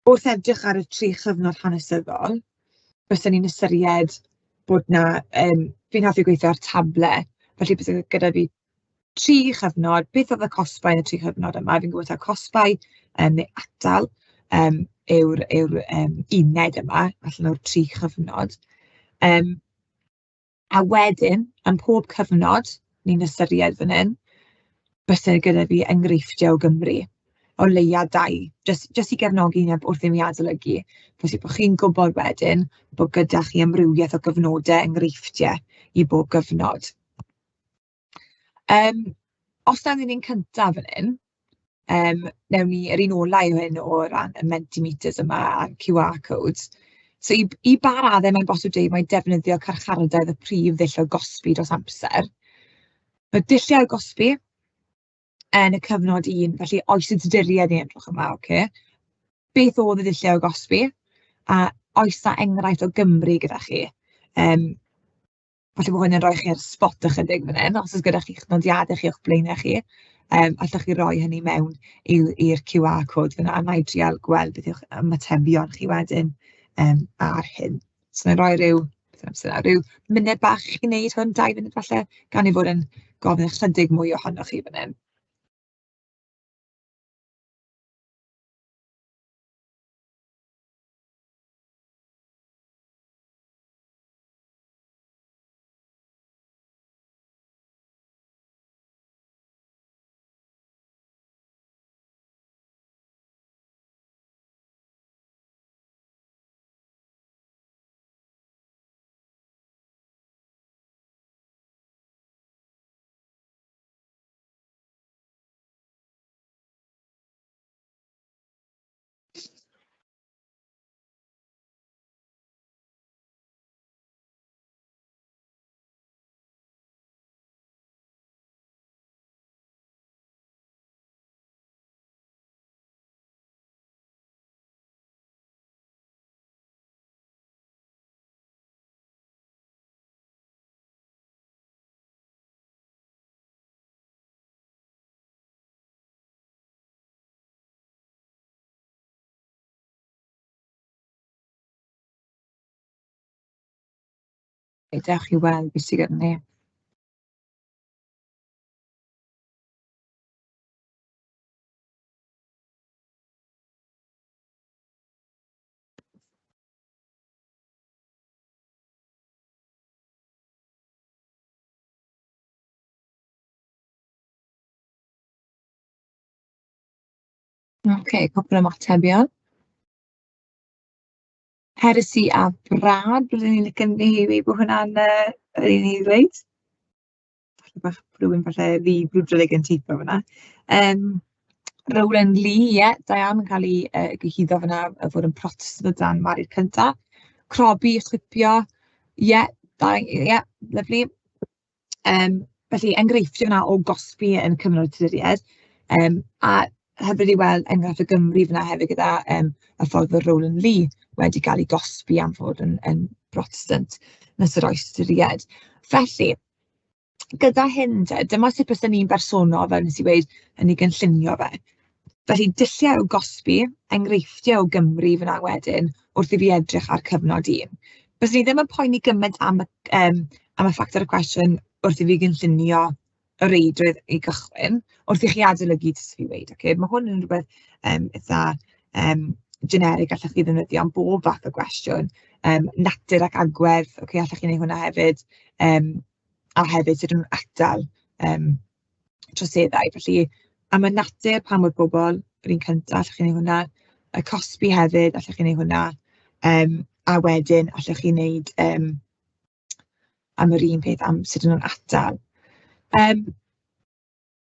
wrth edrych ar y tri chyfnod hanesyddol, byswn i'n ystyried bod 'na... Fi'n hoffi gweithio ar table, felly byse gyda fi tri chyfnod, beth oedd y cosbau yn y tri chyfnod yma? Fi'n gwybod taw cosbau neu atal yw'r uned yma allan o'r tri chyfnod. A wedyn, am pob cyfnod ni'n ystyried fan hyn, byse gyda fi enghreifftiau o Gymru, o leia 2, jyst i gefnogi ni wrth i ni adolygu. Felly bod chi'n gwybod wedyn bod gyda chi amrywiaeth o gyfnodau enghreifftiau i bob gyfnod. Os nawn ni'n un cyntaf fan hyn, wnawn ni yr un ola yw hyn o ran y Mentimeters yma a'r QR codes. So i ba raddau mae'n bosib dweud mai defnyddio carchardai oedd y prif ddull o gosbi dros amser? Mae dulliau o gosbi yn y cyfnod un, felly oes y Tuduriaid ni'n edrych yma, ocê. Beth oedd y dulliau o gosbi? A oes 'na enghraifft o Gymru gyda chi? Falle bod hwn yn rhoi chi ar spot ychydig fan hyn, os oes gyda chi'ch nodiadau chi o'ch blaenau chi, allwch chi roi hynny mewn i'r QR code fan'na, a wna i drial gweld beth yw'ch ymatebion chi wedyn ar hyn. So wna i roi ryw, beth yw'r amser nawr, ryw munud bach i chi wneud hwn, 2 munud falle, gan ei fod yn gofyn ychydig mwy ohonoch chi fan hyn. Reit, dewch i weld beth sydd gyda ni. Ocê, cwpl o ymatebion. Heresi a brad, byddwn i'n licio ni i bod hwnna'n yr un i ddweud. Falle bach rywun falle ddi brwdfrydig yn teipio fan'na. Rowland Lee, ie, da iawn, yn cael ei gyhuddo fan'na o fod yn Protestant o dan Mari'r Cynta. Crobi, chwipio, ie, da ie, lyfli. Felly enghreifftiau fan'na o gosbi yn cyfnod y Tuduriaid, a hyfryd i weld enghraifft o Gymru fan'na hefyd gyda y ffordd oedd Rowland Lee wedi cael ei gosbi am fod yn Brotestant yn ystod oes y Tuduriaid. Felly, gyda hyn te, dyma sut byswn i'n bersonol, fel wnes i weud, yn ei gynllunio fe. Felly, dulliau o gosbi, enghreifftiau o Gymru fan'na wedyn, wrth i fi edrych ar cyfnod un. Byswn i ddim yn poeni gymaint am y ffactor y cwestiwn wrth i fi gynllunio y reidrwydd i gychwyn, wrth i chi adolygu, jyst i fi weud, ocê, ma' hwn yn rywbeth eitha generic allwch chi ddefnyddio am bob fath o gwestiwn. Natur ac agwedd, ocê, allwch chi wneud hwnna hefyd, a hefyd sut maen nhw'n atal troseddau. Felly, am y natur, pam oedd bobl, yr un cynta, allwch chi wneud hwnna. Y cosbi hefyd, allwch chi wneud hwnna. A wedyn allwch chi wneud am yr un peth am sut maen nhw'n atal.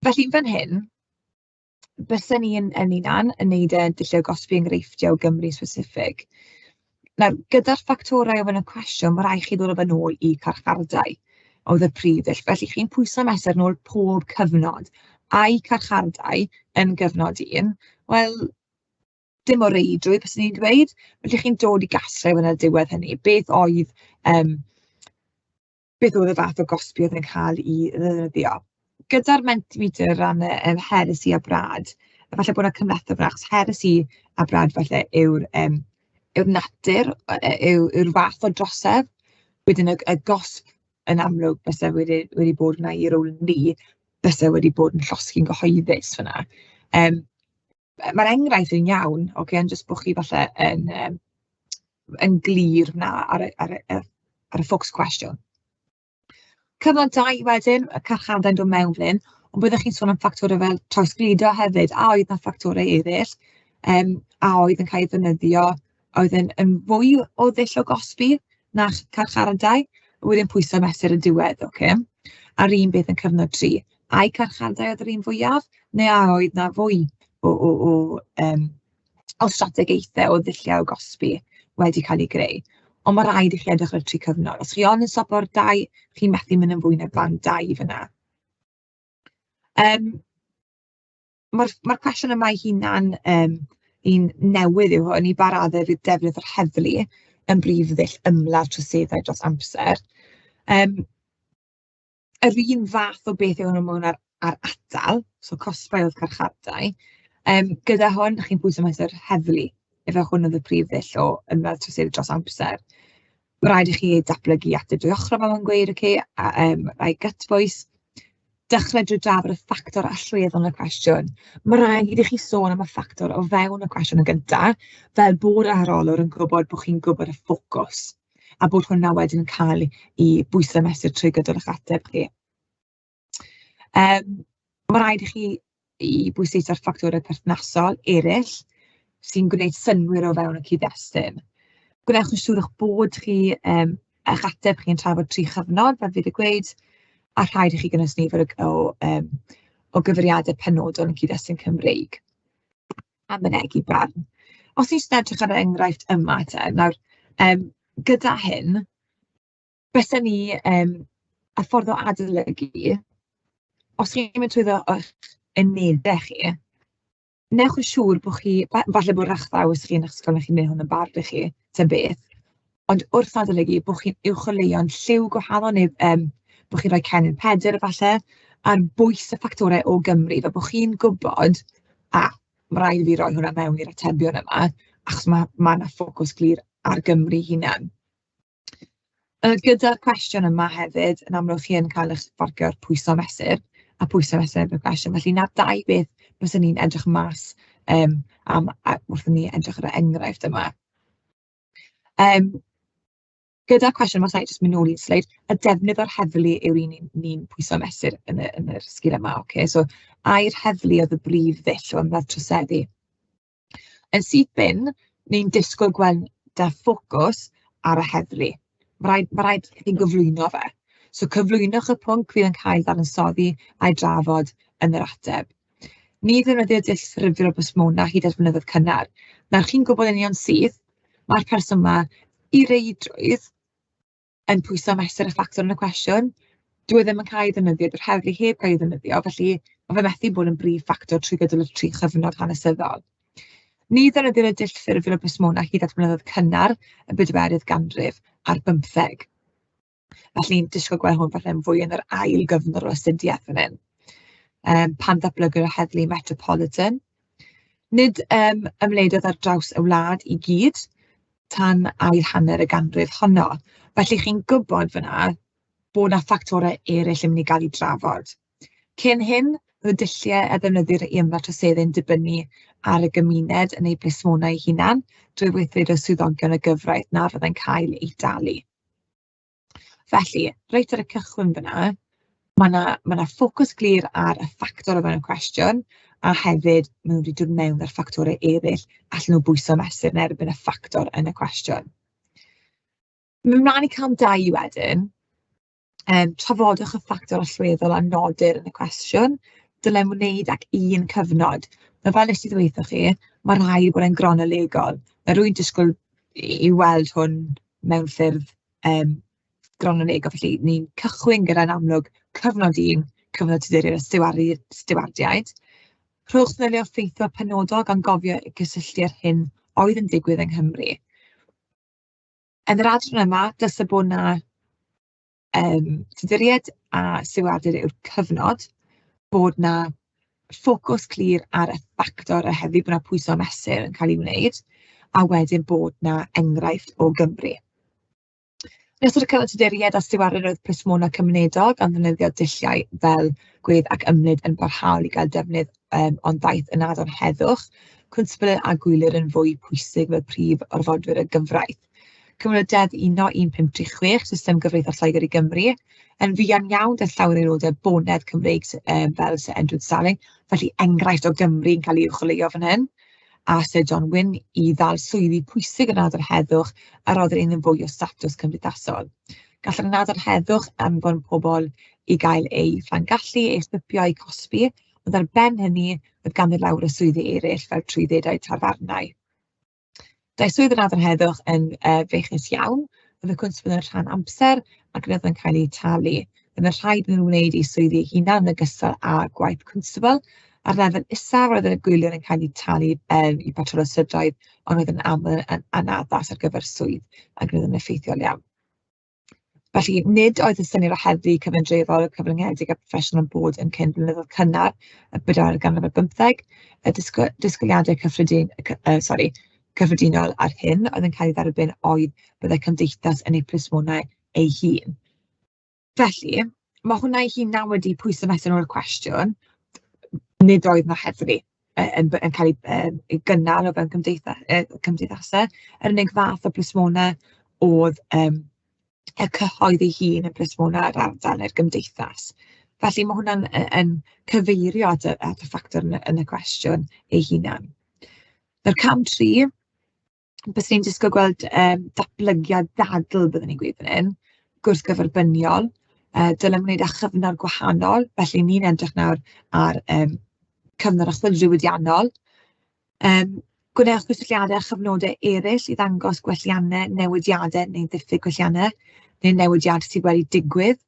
Felly, fan hyn, bysen i yn hunan yn wneud e dulliau gosbi enghreifftiau o Gymru specific. Nawr, gyda'r ffactorau o fewn y cwestiwn, ma' raid chi ddod â fe nôl i carchardai oedd y prif ddull. Felly chi'n pwyso mesur nôl pob cyfnod. Ai carchardai yn gyfnod un? Wel, dim o reidrwydd, byswn i'n dweud. Felly chi'n dod i gasglu yn y diwedd hynny. Beth oedd y fath o gosbi oedd yn cael ei ddefnyddio? Gyda'r Mentimeter ran y heresi a brad, falle bod 'na cymhlethdod fan'na, achos heresi a brad falle yw'r natur, yw'r fath o drosedd. Wedyn y gosb yn amlwg byse wedi bod yna i Rowland Lee, byse wedi bod yn llosgi'n gyhoeddus fan'na. Ma'r enghraifft yn iawn, ocê, ond jyst bod chi falle yn glir fan'na ar y ffocws cwestiwn. Cyfnod dau wedyn, y carchardai'n dod mewn fan hyn, ond byddwch chi'n sôn am ffactorau fel trawsgludo hefyd. A oedd 'na ffactorau eraill a oedd yn cael eu ddefnyddio, oedd yn fwy o ddull o gosbi na carchardai? Wedyn pwyso a mesur y diwedd, ocê. A'r un beth yn cyfnod tri. Ai carchardai oedd yr un fwyaf, neu a oedd 'na fwy o strategaethau, o ddulliau o gosbi wedi cael eu greu? Ond ma' raid i chi edrych ar y tri cyfnod. Os chi ond yn stopo ar dau, chi'n methu mynd yn fwy na band dau fan'na. Ma'r cwestiwn yma ei hunan, un newydd yw hwn, i ba raddau fydd defnydd yr heddlu yn brif ddull ymladd troseddau dros amser. Yr un fath o beth yw hwn mewn ar atal, so cosbau oedd carchardai. Gyda hwn, chi'n pwyso mas yr heddlu, ife hwn oedd y prif ddull o ymladd troseddau dros amser. Ma' raid i chi datblygu ateb dwy ochrog, fel ma'n gweud, ocê, a rhai gytbwys. Dechrau drwy drafod y ffactor allweddol yn y cwestiwn. Ma' raid i chi sôn am y ffactor o fewn y cwestiwn yn gynta, fel bod yr arholwr yn gwybod bod chi'n gwybod y ffocws, a bod hwnna wedyn yn cael ei bwyso a mesur trwy gydol eich ateb chi. Ma' raid i chi i bwysleisio'r ffactorau perthnasol eraill sy'n gwneud synnwyr o fewn y cyd-destun. Gwnewch yn siŵr eich bod chi, eich ateb chi'n trafod tri chyfnod, fel fi 'di gweud, a rhaid i chi gynnwys nifer o gyfeiriadau penodol yn cyd-destun Cymreig a mynegi barn. Os ni'n jyst edrych ar yr enghraifft yma te, nawr, gyda hyn, bysen ni, y ffordd o adolygu, os chi'n mynd trwyddo eich unedau chi, wnewch yn siŵr bod chi, falle bod yr athrawes chi yn eich ysgol chi'n gwneud hwn yn barod i chi, ta beth, ond wrth adolygu bod chi'n uwcholeuo'n lliw gwahanol neu bod chi'n rhoi cennin Pedr falle ar bwys y ffactorau o Gymru, fel bod chi'n gwybod, "A, ma' raid i fi roi hwnna mewn i'r atebion yma, achos ma' 'na ffocws glir ar Gymru hunan." Gyda'r cwestiwn yma hefyd, yn amlwg chi yn cael eich sbarcio ar pwyso mesur a pwyso mesur efo'r cwestiwn. Felly 'na'r dau beth byswn i'n edrych mas am wrth i ni edrych ar y enghraifft yma. Gyda'r cwestiwn yma, sa i jyst mynd nôl un sleid, y defnydd o'r heddlu yw'r un ni'n pwyso mesur yn yr sgil yma. Ocê, so ai'r heddlu oedd y brif ddull o ymladd troseddu? Yn syth bin, ni'n disgwyl gweld 'da ffocws ar y heddlu. Ma' raid i chi gyflwyno fe. So cyflwynwch y pwnc fydd yn cael ei ddadansoddi a'i drafod yn yr ateb. Ni ddefnyddio dull ffurfiol o blismona hyd at flynyddoedd cynnar. Nawr chi'n gwybod yn union syth, mae'r person 'ma i reidrwydd yn pwyso mesur y ffactor yn y cwestiwn. Dyw e ddim yn cael ei ddefnyddio, dyw'r heddlu heb gael ei ddefnyddio, felly ma' fe methu bod yn brif ffactor trwy gydol y tri chyfnod hanesyddol. Ni ddefnyddir y dull ffurfiol o blismona hyd at blynyddoedd cynnar y bedwerydd ganrif ar bymtheg. Felly ni'n disgwyl gweld hwn falle'n fwy yn yr ail gyfnod o astudiaeth fan hyn. Pan ddatblygwyd y heddlu Metropolitan. Nid ymledodd ar draws y wlad i gyd tan ail hanner y ganrif honno. Felly chi'n gwybod fan'na bod 'na ffactorau eraill yn mynd i gael eu drafod. Cyn hyn, roedd y dulliau a ddefnyddir i ymladd troseddau'n dibynnu ar y gymuned yn eu plismona eu hunain drwy weithredu swyddogion y gyfraith na fyddai'n cael eu dalu. Felly, reit ar y cychwyn fan'na, ma' 'na ffocws glir ar y ffactor o fewn y cwestiwn, a hefyd maen nhw wedi dod mewn â'r ffactorau eraill allan nhw bwyso mesur yn erbyn y ffactor yn y cwestiwn. Mynd mlaen i cam 2 wedyn, trafodwch y ffactor allweddol a nodir yn y cwestiwn. Dylem wneud ac un cyfnod. Nawr fel wnes i ddweud wrthoch chi, ma' rhaid bod e'n gronolegol. Ma' rywun disgwyl i weld hwn mewn ffurf gronolegol, felly ni'n cychwyn gyda'n amlwg cyfnod 1, cyfnod Tuduriaid a Stiwardiaid. Rhowch ddelio ffeithiol penodol gan gofio i gysylltu â'r hyn oedd yn digwydd yng Nghymru. Yn yr adran yma, dylse bod 'na Tuduriaid a Stiwardiaid yw'r cyfnod, bod 'na ffocws clir ar y ffactor a hefyd bod 'na pwyso a mesur yn cael ei wneud, a wedyn bod 'na enghraifft o Gymru. Yn ystod y cyfnod Tuduriaid a Stiwardiaid roedd plismona cymunedol gan ddefnyddio dulliau fel gwedd ac ymlid yn barhaol i gael defnydd, ond ddaeth yn adran heddwch, cwnstabl a gwylir yn fwy pwysig fel prif orfodwyr y gyfraith. Cyflwynwyd Deddf Uno 1536, System Gyfreithiol Lloegr i Gymru. Yn fuan iawn, daeth llawer o aelodau bonedd Cymreig fel Sir Edward Starling, felly enghraifft o Gymru yn cael ei uwcholeuo fan hyn, a Sir John Wynne i ddal swyddi pwysig yn Ynadon Heddwch a roddir iddyn fwy o statws cymdeithasol. Gall yr Ynadon Heddwch anfon pobl i gael eu fflangallu, eu chwipio, eu cosbi, ond ar ben hynny, roedd ganddo lawer o swyddi eraill fel trwyddedau tafarnau. Daeth swydd yr Adran Heddwch yn feichus iawn. Oedd y cwnstabl yn rhan amser ac roedd yn cael eu talu. Roedd yn rhaid iddyn nhw wneud eu swyddi eu hunain yn ogystal â gwaith cwnstabl. Ar lefel isaf, roedd y gwyliwr yn cael eu talu i patrolo strydoedd, ond roedd yn aml yn anaddas ar gyfer swydd ac roedd yn effeithiol iawn. Felly, nid oedd y syniad o heddlu cyfundrefol, cyfyngedig a proffesiynol yn bod yn cyn blynyddoedd cynnar y bedwaredd ganrif ar bymtheg. Y disgwyliadau cyffredin, sori, cyffredinol ar hyn oedd yn cael ei dderbyn oedd byddai cymdeithas yn ei plismona ei hun. Felly, ma' hwnna ei hunan wedi pwyso mesur o'r cwestiwn, nid oedd 'na heddlu yn cael ei gynnal o fewn cymdeithasau. Yr unig fath o blismona oedd y cyhoedd ei hun yn plismona yr ardal neu'r gymdeithas. Felly mae hwnna'n yn cyfeirio at y ffactor yn y cwestiwn ei hunan. Nawr cam 3, byswn i'n disgwyl gweld datblygiad dadl, byddwn i'n gweud fan hyn, gwrthgyferbyniol. Dylem wneud â chyfnod gwahanol, felly ni'n edrych nawr ar cyfnod y chwyldro diwydiannol. Gwnewch gysylltiadau â chyfnodau eraill i ddangos gwelliannau, newidiadau neu ddiffyg gwelliannau, neu newidiadau sydd wedi digwydd.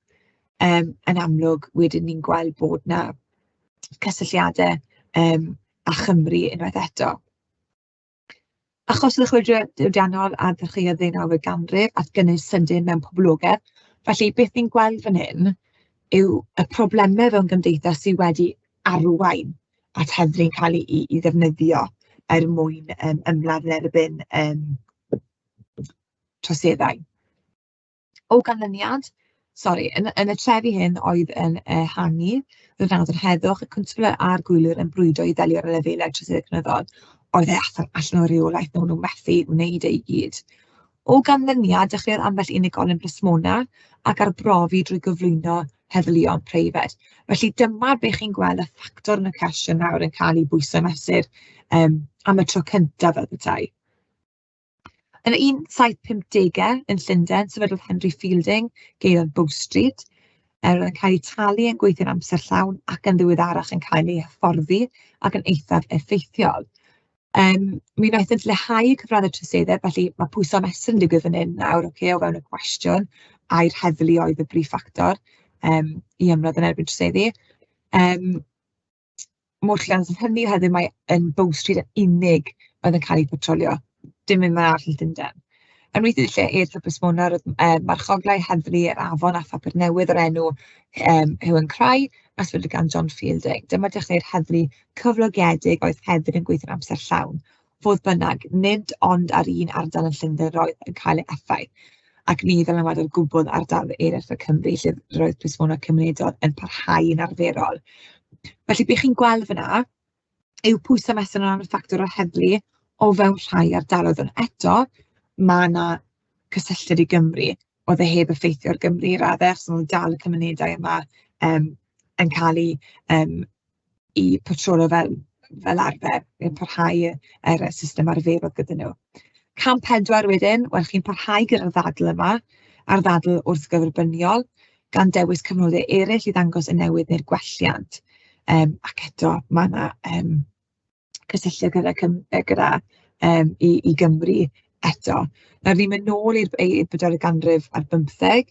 Yn amlwg, wedyn ni'n gweld bod 'na cysylltiadau â Chymru unwaith eto. Achos y chwyldro diwydiannol a ddechreuodd ddeunawfed ganrif at gynnydd sydyn mewn poblogaeth. Felly beth ni'n gweld fan hyn yw y problemau fewn gymdeithas sydd wedi arwain at heddlu'n cael ei ddefnyddio er mwyn ymladd yn erbyn troseddau. O ganlyniad, sori, yn y trefi hyn oedd yn ehangu, roedd yr heddwch, y cwnsler a'r gwylwyr yn brwydro i ddelio â'r lefelau troseddau cynyddol, oedd e allan o reolaeth, nhw methu wneud e i gyd. O ganlyniad, dechreuodd ambell unigolyn blismona ac arbrofi drwy gyflwyno heddluon preifat. Felly dyma be chi'n gweld y ffactor yn y cwestiwn nawr yn cael ei bwyso mesur am y tro cyntaf fel petai. Yn y 1750au yn Llundain, sefydlodd Henry Fielding geiriad Bow Street. Roedd yn cael ei talu yn gweithio'n amser llawn ac yn ddiweddarach yn cael ei hyfforddi ac yn eithaf effeithiol. Mi wnaeth yn lleihau y cyfraddau troseddau, felly mae pwyso mesur yn digwydd fan hyn nawr, ocê, o fewn y cwestiwn, ai'r heddlu oedd y brif ffactor i ymladd yn erbyn troseddu. Mor llwyddiannus yn hynny oherwydd mae yn Bow Street yn unig oedd yn cael ei patrolio, dim unman arall yn Llundain. Ymhlith y dulliau eraill o blismona roedd marchoglau heddlu yr afon a phapur newydd o'r enw Hue and Cry, a sefydlwyd gan John Fielding. Dyma dechrau'r heddlu cyflogedig oedd hefyd yn gweithio'n amser llawn. Fodd bynnag, nid ond ar un ardal yn Llundain roedd yn cael ei effaith, ac ni ddylanwadodd o gwbl ardaloedd eraill o Cymru lle roedd plismona cymunedol yn parhau yn arferol. Felly, be chi'n gweld fan'na yw pwysau mesur o ran y ffactor o heddlu o fewn rhai ardaloedd, ond eto ma' 'na cysylltiad i Gymru, oedd e heb effeithio ar Gymru i raddau, achos oedd dal y cymunedau yma yn cael eu i patrolo fel arfer, yn parhau yr system arferol gyda nhw. Cam 4 wedyn, wel chi'n parhau gyda'r ddadl yma, a'r ddadl wrthgyferbyniol, gan dewis cyfnodau eraill i ddangos y newid neu'r gwelliant. Ac eto, ma' 'na cysylltiad gyda Cym- gyda i Gymru eto. Nawr ni'n mynd nôl i'r bedwaredd ganrif ar bymtheg,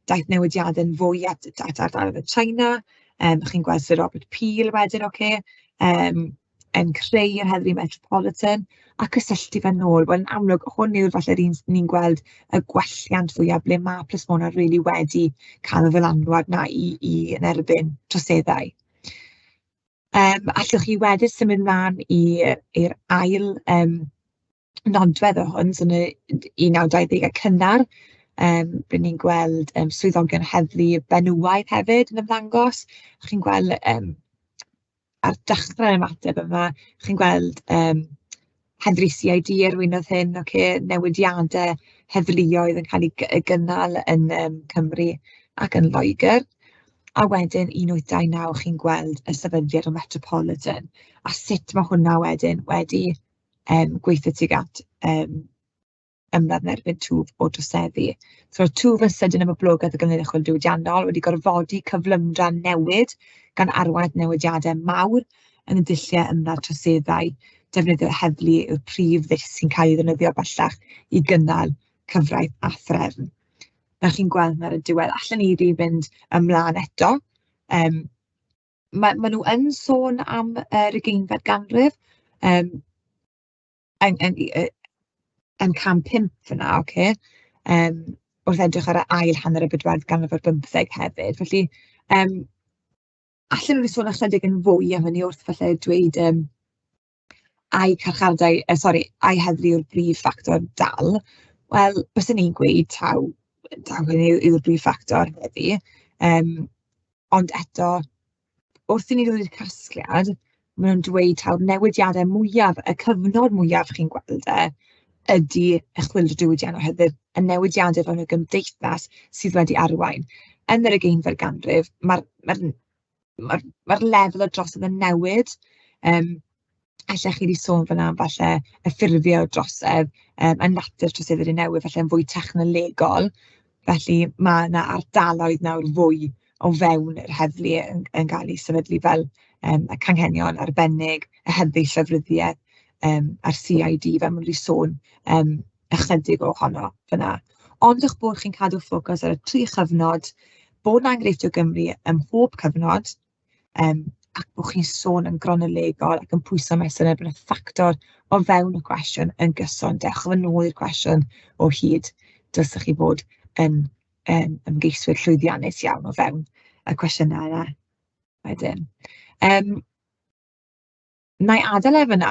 daeth newidiadau'n fwy at ardaloedd China. Chi'n gweld Sir Robert Peel wedyn, ocê, yn creu yr heddlu Metropolitan a cysylltu fe nôl. Wel, yn amlwg, hwn yw'r falle'r un ni'n gweld y gwelliant fwyaf, ble mae plismona rili wedi cael y ddylanwad 'na i yn erbyn troseddau. Allwch chi wedyn symud mlaen i'r ail nodwedd o hwn, so yn y 1920au cynnar, ble ni'n gweld swyddogion heddlu benywaidd hefyd yn ymddangos. Chi'n gweld ar dechrau'r ymateb yma, chi'n gweld heddlu CID arweiniodd hyn, ocê, newidiadau heddluoedd yn cael eu gynnal yn Cymru ac yn Loegr. A wedyn 1829 chi'n gweld y sefydliad o Metropolitan, a sut mae hwnna wedyn wedi gweithio tuag at ymladd yn erbyn twf o droseddu. So mae'r twf yn sydyn ym moblogaeth y gynnydd chwil diwydiannol wedi gorfodi cyflymdra newid gan arwain at newidiadau mawr yn y dulliau ymladd troseddau. Defnyddio heddlu yw'r prif ddull sy'n cael ei ddefnyddio bellach i gynnal cyfraith a threfn. Nawr chi'n gweld ar y diwedd, allen ni rili fynd ymlaen eto. Ma' nhw yn sôn am yr ugeinfed ganrif yn cam 5 fan'na, ocê, wrth edrych ar y ail hanner y bedwaredd ganrif ar bymtheg hefyd. Felly allen nhw sôn ychydig yn fwy am hynny wrth falle dweud ai carchardai, sori, ai heddlu yw'r brif ffactor dal? Wel, byswn i'n gweud taw hynny yw'r brif ffactor heddi. Ond eto, wrth i ni ddod i'r casgliad, maen nhw'n dweud taw'r newidiadau mwyaf, y cyfnod mwyaf chi'n gweld e, ydy y chwyldro diwydiannol, oherwydd y newidiadau fewn y gymdeithas sydd wedi arwain. Yn yr ugeinfed ganrif, mae'r lefel o drosedd yn newid. Allech chi 'di sôn fan'na am falle y ffurfiau o drosedd, y natur troseddau 'di newid, falle yn fwy technolegol. Felly ma' 'na ardaloedd nawr fwy o fewn yr heddlu yn cael eu sefydlu fel y canghenion arbennig, y heddlu llofruddiaeth, a'r CID, fel maen nhw 'di sôn ychydig ohono fan'na. Ond eich bod chi'n cadw ffocws ar y tri chyfnod, bod 'na enghreifftiau o Gymru ym mhob cyfnod, ac bod chi'n sôn yn gronolegol ac yn pwyso mesur yn erbyn y ffactor o fewn y cwestiwn yn gyson. Dewch yn ôl i'r cwestiwn o hyd, dylsech chi fod yn ymgeiswyr llwyddiannus iawn o fewn y cwestiynau yna wedyn. Wna i adael e fan'na.